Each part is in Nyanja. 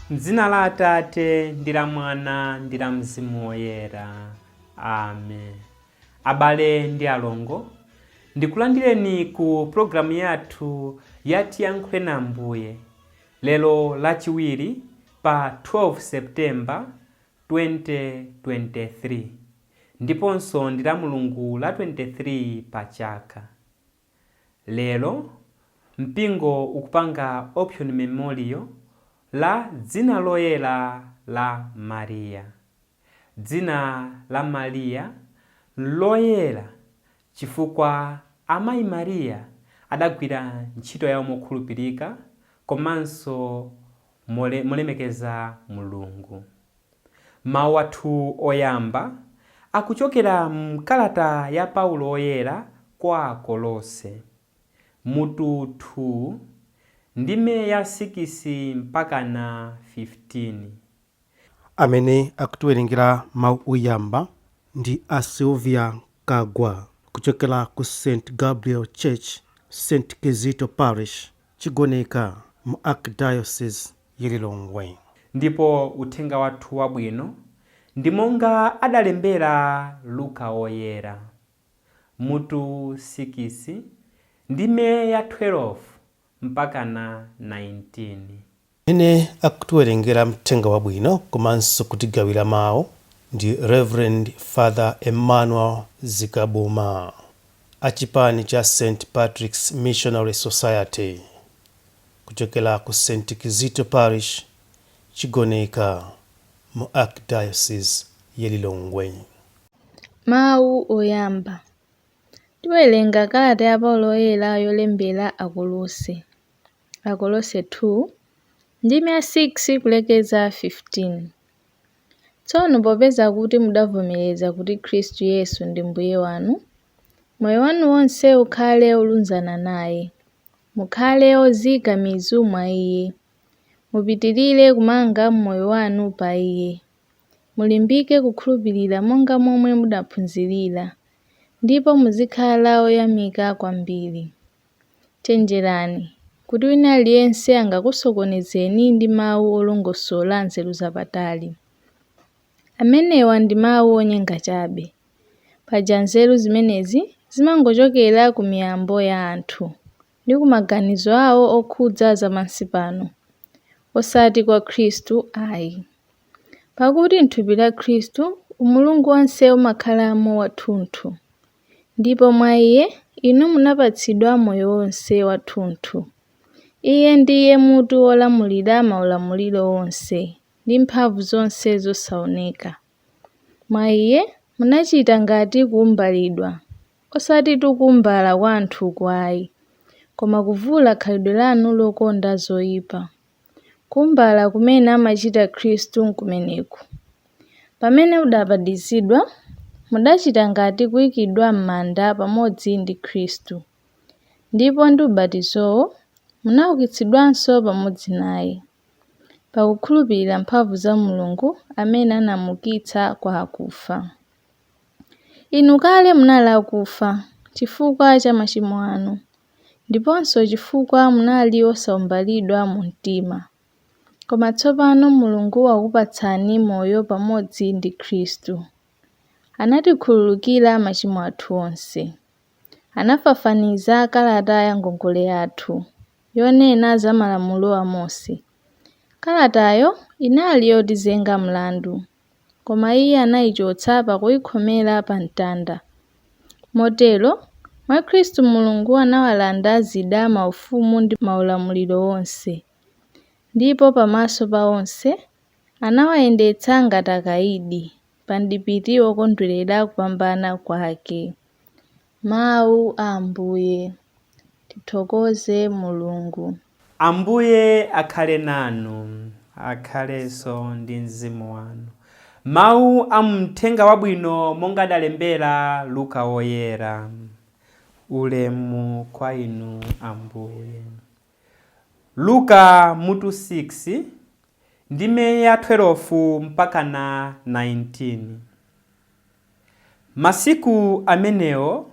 M'dzina la Atate, ndi la Mwana, ndi la Mzimu Woyera. Amen. Abale ndi alongo, ndikulandireni ku pulogalamu yathu ya Tiyankhule na Ambuye, lero Lachiwiri pa 12 September 2023, ndiponso ndi Lamulungu la 23 pa chaka. Lero, mpingo ukupanga Option Memorial la dzina loyera la Mariya. Dzina la Mariya nloyera chifukwa Amayi Mariya adagwira ntchito yawo mokhulupirika komanso molemekeza Mulungu. Mawu athu oyamba akuchokera m'kalata ya Paulo Woyera kwa Akolose, mutu 2, ndime ya 6 mpakana 15. Amene akutiwerengera mawu oyamba ndi a Sylvia Kagwa kuchokera ku St Gabriel Church, St Kizito Parish, Chigoneka mu Archdiocese ya Lilongwe. Ndipo uthenga wathu wabwino ndi monga adalembera Luka Woyera, mutu 6, ndime ya 12 mpakana 19. Amene akutiwerengera mthenga wabwino komanso kutigawira mawu ndi Reverend Father Emmanuel Zikabuma a chipani cha St Patrick's Missionary Society kuchokera ku St Kizito Parish, Chigoneka mu Archdiocese ya Lilongwe. Mawu oyamba. Tiwerenga kalata ya Paulo Woyera yolembera Akolose. Akolose 2, ndime ya 6 kulekeza 15. Tsono popeza kuti mudavomereza kuti Khristu Yesu ndi Mbuye wanu, moyo wanu wonse ukhale wolunzana naye. Mukhale ozika mizu mwa Iye. Mupitirire kumanga moyo wanu pa Iye. Mulimbike kukhulupirira monga momwe mudaphunzirira, ndipo muzikhala oyamika kwambiri. Chenjerani, kuti wina aliyense angakusokonezeni ndi mawu olongosola nzeru zapatali. Amenewa ndi mawu onyenga chabe. Paja nzeru zimenezi zimangochokera ku miyambo ya anthu ndi ku maganizo awo okhudza zapansi pano, osati kwa Khristu ayi. Pakuti m'thupi la Khristu umulungu wonse umakhalamo wathunthu, ndipo mwa Iye inu munapatsidwa moyo wonse wathunthu. Iye ndiye mutu wolamulira maulamuliro onse ndi mphamvu zonse zosaoneka. Mwa Iye munachita ngati kuwumbalidwa, osatitu kuwumbala kwa anthuku ayi, koma kuvula khalidwe lanu lokonda zoyipa. Kuwumbala kumene amachita Khristu n'kumeneku. Pamene mudabatizidwa, mudachita ngati kuyikidwa m'manda pamodzi ndi Khristu, ndipo ndi ubatizowo munaukitsidwanso pamodzi naye, pakukhulupirira mphamvu za Mulungu amene anamuukitsa kwa akufa. Inu kale munali akufa chifukwa cha machimo anu, ndiponso chifukwa munali osawumbalidwa mu mtima. Koma tsopano Mulungu wakupatsani moyo pamodzi ndi Khristu. Anatikhululukira machimo athu onse. Anafafaniza kalata ya ngongole yathu, yonena za malamulo a Mose. Kalatayo inali yotizenga mlandu, koma Iye anayichotsa pakuyikhomera pa mtanda. Motero, mwa Khristu Mulungu anawalanda zida maufumu ndi maulamuliro onse, ndipo pamaso pa onse, anawayendetsa ngati akayidi pa mdipiti wokondwerera kupambana kwake. Mawu a Ambuye. Tithokoze Mulungu. Ambuye akhale nanu, akhalenso ndi mzimu wanu. Mawu a mthenga wabwino monga adalembera Luka Woyera. Ulemu kwa inu Ambuye. Luka mutu 6, ndime ya 12 mpakana 19. Masiku amenewo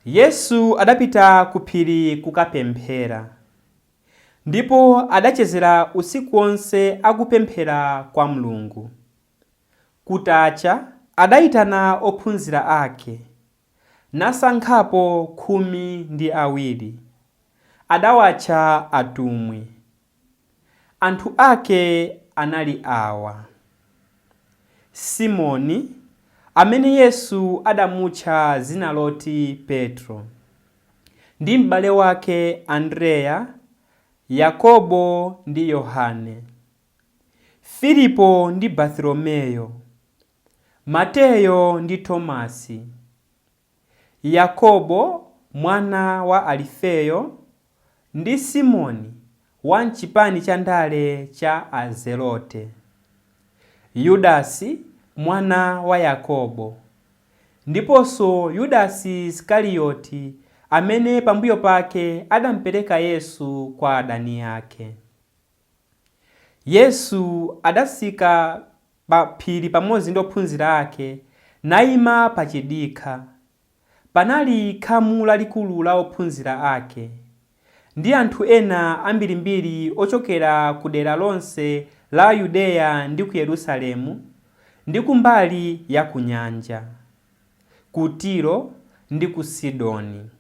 Yesu adapita ku phiri kukapemphera. Ndipo adachezera usiku wonse akupemphera kwa Mulungu. Kutacha adayitana ophunzira ake, nasankhapo 12. Adawatcha atumwi. Anthu ake anali awa: Simoni, amene Yesu adamutcha dzina loti Petro, ndi m'bale wake Andreya, Yakobo ndi Yohane, Filipo ndi Bartholomeyo, Mateyo ndi Tomasi, Yakobo mwana wa Alifeyo ndi Simoni wa m'chipani cha ndale cha Azelote, Yudasi mwana wa Yakobo, ndiponso Yudasi Isikarioti amene pambuyo pake adampereka Yesu kwa adani ake. Yesu adatsika pa phiri pamodzi ndi ophunzira ake, naima pa chidikha. Panali khamu lalikulu la ophunzira ake, ndi anthu ena ambirimbiri ochokera ku dera lonse la Yudeya ndi ku Yerusalemu ndi kumbali ya ku nyanja, ku Tiro ndi ku Sidoni.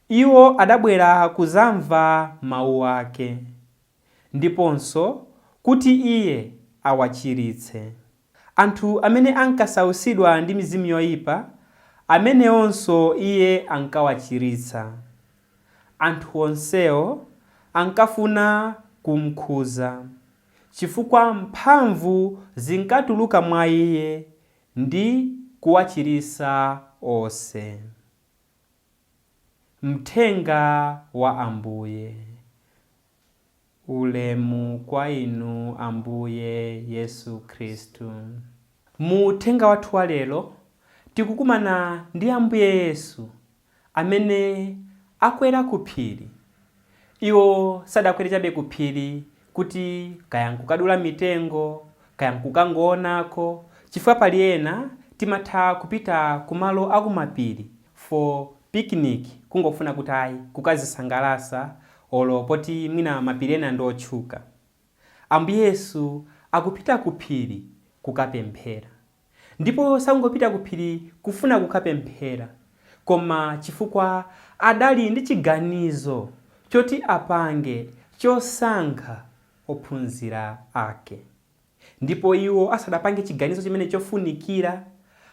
Iwo adabwera kudzamva mawu ake, ndiponso kuti Iye awachiritse. Anthu amene ankasautsidwa ndi mizimu yoipa, amenewonso Iye ankawachiritsa. Anthu onsewo ankafuna kumkhudza, chifukwa mphamvu zinkatuluka mwa Iye ndi kuwachiritsa onse. Mthenga wa Ambuye. Ulemu kwa inu Ambuye Yesu Khristu. Mu uthenga wathu wa lero tikukumana ndi Ambuye Yesu amene akwera ku phiri. Iwo sadakwere chabe ku phiri kuti kaya nkukadula mitengo, kaya nkukangoonako, chifukwa pali ena timatha kupita kumalo akumapiri for picnic, kungofuna kuti ayi kukazisangalasa olo poti mwina mapiri ena ndi otchuka. Ambuye Yesu akupita ku phiri kukapemphera. Ndipo sakungopita ku phiri kufuna kukapemphera, koma chifukwa adali ndi chiganizo choti apange chosankha ophunzira ake. Ndipo iwo asadapange chiganizo chimene chofunikira,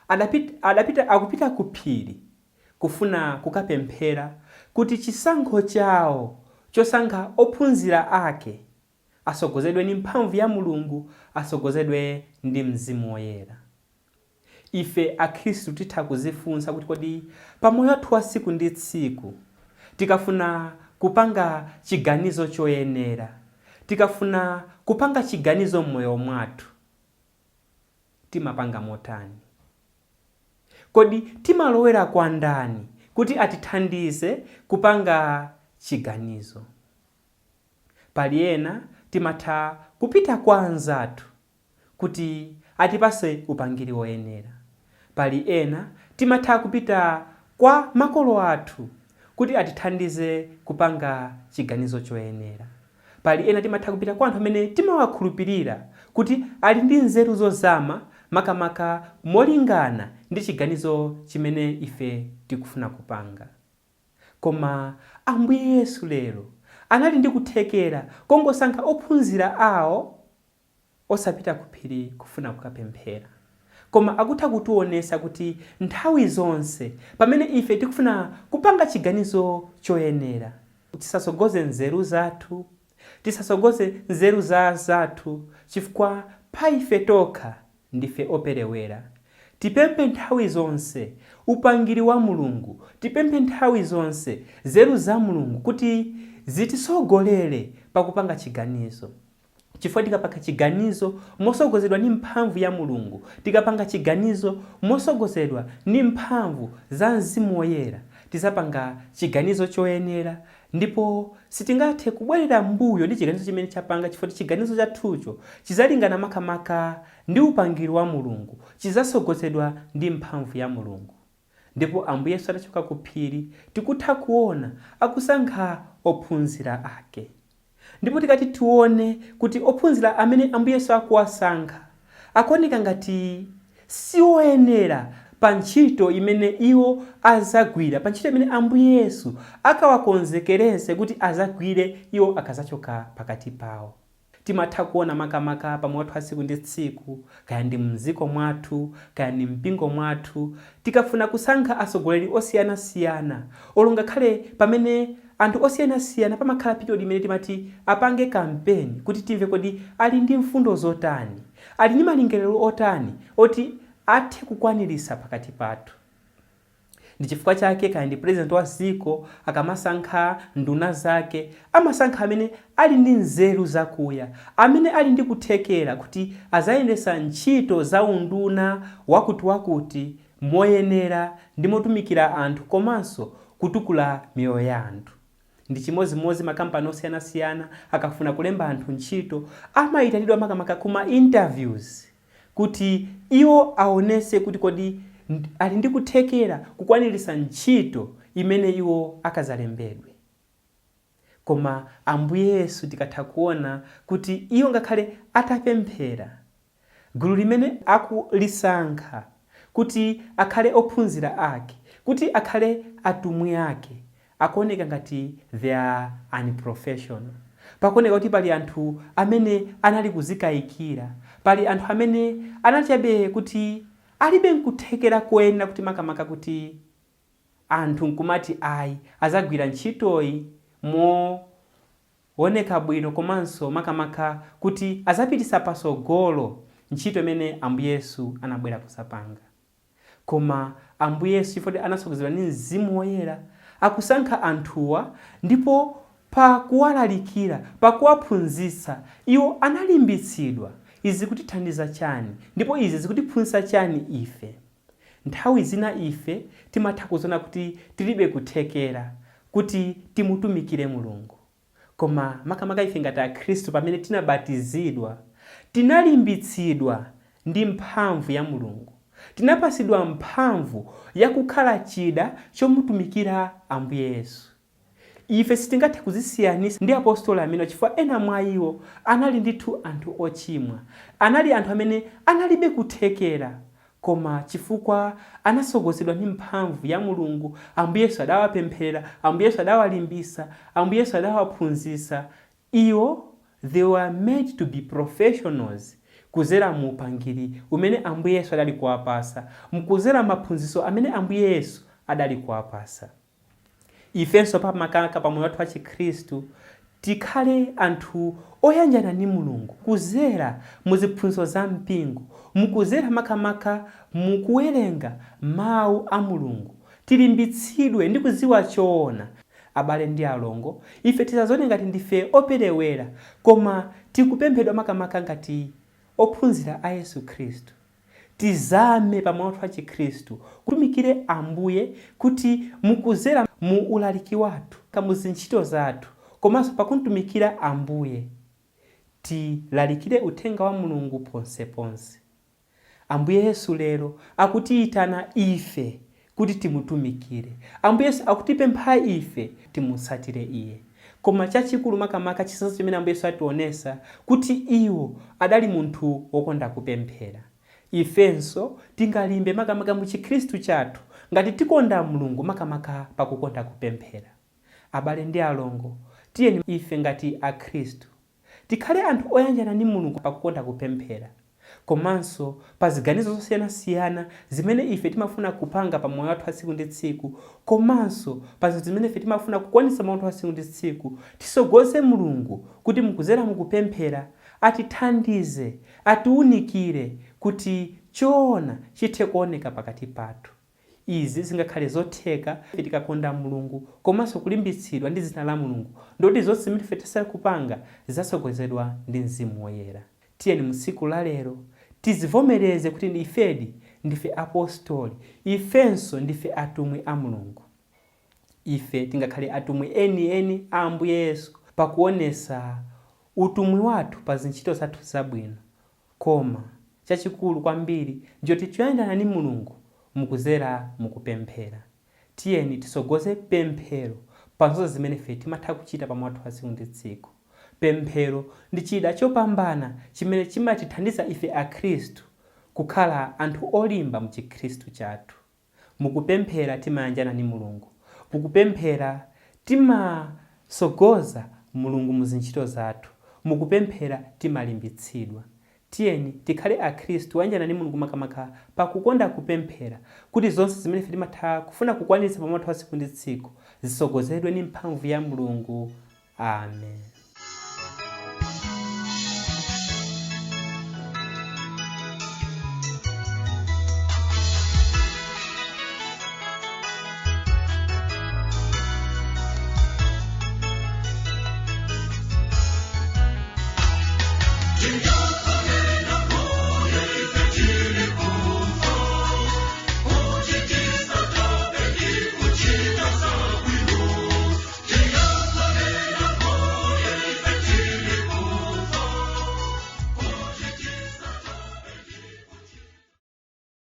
adapita, adapita, akupita ku phiri kufuna kukapemphera kuti chisankho chawo chosankha ophunzira ake asogozedwe ndi mphamvu ya Mulungu, asogozedwe ndi Mzimu Woyera. Ife akhristu titha kuzifunsa kuti kodi pamoyo wathu wa tsiku ndi tsiku tikafuna kupanga chiganizo choyenera, tikafuna kupanga chiganizo m'moyo mwathu, timapanga motani? Kodi timalowera kwa ndani kuti atithandize kupanga chiganizo? Pali ena timatha kupita kwa anzathu kuti atipase upangiri woyenera. Pali ena timatha kupita kwa makolo athu kuti atithandize kupanga chiganizo choyenera. Pali ena timatha kupita kwa anthu amene timawakhulupirira kuti ali ndi nzeru zozama makamaka molingana ndi chiganizo chimene ife tikufuna kupanga. Koma Ambuye Yesu lero anali ndi kuthekera kongosankha ophunzira awo osapita ku phiri kufuna kukapemphera. Koma akutha kutionesa kuti nthawi zonse pamene ife tikufuna kupanga chiganizo choyenera, tisasogoze nzeru zathu, tisasogoze nzeru za anzathu, chifukwa pa ife tokha ndife operewera. Tipemphe nthawi zonse upangiri wa Mulungu, tipemphe nthawi zonse nzeru za Mulungu kuti zitisogolere pakupanga chiganizo. Chifukwa tikapanga chiganizo mosogozedwa ndi mphamvu ya Mulungu, tikapanga chiganizo mosogozedwa ndi mphamvu za Mzimu Woyera, tizapanga chiganizo choyenera ndipo sitingathe kubwerera m'mbuyo ndi chiganizo chimene chapanga, chifukwa chiganizo chathucho chizalingana makamaka ndi upangiri wa Mulungu, chizasogozedwa ndi mphamvu ya Mulungu. Ndipo Ambuye Yesu atachoka ku phiri, tikutha kuona akusankha ophunzira ake. Ndipo tikati tione kuti ophunzira amene Ambuye Yesu akuwasankha akuoneka ngati sioyenera pa ntchito imene iwo azagwira, pa ntchito imene Ambuye Yesu akawakonzekerese kuti azagwire iwo akazachoka pakati pawo. Timatha kuona makamaka pa moyo wathu wa tsiku ndi tsiku, kaya ndi mdziko mwathu, kaya ndi mpingo mwathu, tikafuna kusankha atsogoleri osiyanasiyana, olo ngakhale pamene anthu osiyanasiyana pamakhala period imene timati apange kampeni kuti timve kodi ali ndi mfundo zotani, ali ndi malingaliro otani oti athe kukwanirisa pakati pathu. Ndi chifukwa chake kaya ndi president wa dziko akamasankha nduna zake, amasankha amene ali ndi nzeru zakuya, amene ali ndi kuthekera kuti azayendesa ntchito za unduna wakutiwakuti moyenera ndi motumikira anthu komanso kutukula miyoyo ya anthu. Ndi chimodzimodzi makampani osiyanasiyana akafuna kulemba anthu ntchito, amayitanidwa makamaka kuma interviews kuti iwo aonese kuti kodi ali ndi kuthekera kukwanirisa ntchito imene iwo akazalembedwe. Koma Ambuye Yesu tikatha kuona kuti iwo ngakhale atapemphera, gulu limene akulisankha kuti akhale ophunzira ake, kuti akhale atumwi ake, akuoneka ngati they are unprofessional. Pakuoneka kuti pali anthu amene anali kuzikayikira, pali anthu amene anali kuti alibe nkuthekera koyenera kuti makamaka kuti anthu nkumati ayi, azagwira ntchitoyi mooneka bwino, komanso makamaka kuti azapitisa pasogolo ntchito imene Ambuye Yesu anabwera kuzapanga. Koma Ambuye Yesu, chifukwa anasogozedwa ndi Mzimu Woyera, akusankha anthuwa, ndipo pakuwalalikira, pakuwaphunzitsa, iwo analimbitsidwa. Izi zikutithandiza chani? Ndipo izi zikutiphunzitsa chani ife? Nthawi zina ife timatha kuziona kuti tilibe kuthekera kuti timutumikire Mulungu, koma makamaka ife ngati Akhristu, pamene tinabatizidwa, tinalimbitsidwa ndi mphamvu ya Mulungu. Tinapasidwa mphamvu yakukhala chida chomutumikira Ambuye Yesu. Ife sitingathe kuzisiyanisa ndi apostoli amene, chifukwa ena mwa iwo anali ndithu anthu ochimwa, anali anthu amene analibe kuthekera, koma chifukwa anasogozedwa ndi mphamvu ya Mulungu, Ambuye Yesu adawapempherera, Ambuye Yesu adawalimbisa, Ambuye Yesu adawaphunzitsa, iwo they were made to be professionals kuzera mu upangiri umene Ambuye Yesu adali kuwapasa, mkuzera maphunzitso amene Ambuye Yesu adali kuwapasa. Ifenso pamakaka pa moyo wathu wa Chikhristu tikhale anthu oyanjana ndi Mulungu kuzera mu ziphunzitso za mpingo, mukuzera makamaka mukuwerenga mawu a Mulungu, tilimbitsidwe ndi kudziwa choona. Abale ndi alongo, ife tisazione ngati ndife operewera, koma tikupemphedwa makamaka ngati ophunzira a Yesu Khristu tizame pa moyo wathu wa Chikhristu, kutumikire Ambuye kuti mukuzera mu ulaliki wathu, mu zintchito zathu, komanso pakumtumikira Ambuye, tilalikire uthenga wa Mulungu ponseponse. Ambuye Yesu lero akutiyitana ife kuti timutumikire. Ambuye Yesu akutipempha ife timutsatire iye. Koma chachikulu makamaka chitsanzo chimene Ambuye Yesu ationesa kuti iwo adali munthu wokonda kupemphera. Ifenso tingalimbe makamaka mu Chikhristu chathu ngati tikonda Mulungu makamaka pakukonda kupemphera. Abale ndi alongo, tiyeni ife ngati Akhristu tikhale anthu oyanjana ndi Mulungu pakukonda kupemphera, komanso pa ziganizo zosiyanasiyana zimene ife timafuna kupanga pa moyo wathu wa tsiku ndi tsiku, komanso pa zinthu zimene ife timafuna kukwanitsa moyo wathu wa tsiku ndi tsiku, tisogoze Mulungu kuti mukuzera mukupemphera atithandize, atiunikire kuti choona chithe kuoneka pakati pathu. Izi zingakhale zotheka ife tikakonda Mulungu komanso kulimbitsidwa ndi dzina la Mulungu, ndoti zonse zimene ife tisali kupanga zidzasogozedwa ndi Mzimu Woyera. Tiyeni mu tsiku la lero tizivomereze kuti ifedi ndife apostoli, ifenso ndife atumwi a Mulungu. Ife tingakhale atumwi enieni a Ambuye Yesu pakuonesa utumwi wathu pa zintchito zathu zabwino, koma chachikulu kwambiri njoti choyanjana ndi Mulungu mukuzera mukupemphera. Tiyeni tisogoze pemphero pa zonse zimene ife timatha kuchita pa moyo wathu wa tsiku ndi tsiku. Pemphero ndi chida chopambana chimene chimatithandiza ife akhristu kukhala anthu olimba mu chikhristu chathu. Mukupemphera timayanjana ndi Mulungu. Mukupemphera timasogoza Mulungu mu zintchito zathu. Mukupemphera timalimbitsidwa. Tiyeni tikhale akhristu oyanjana ndi Mulungu makamaka pakukonda kupemphera, kuti zonse zimene ife timatha kufuna kukwaniritsa pa moyo wathu wa tsiku ndi tsiku zisogozedwe ndi mphamvu ya Mulungu. Amen. Thank you.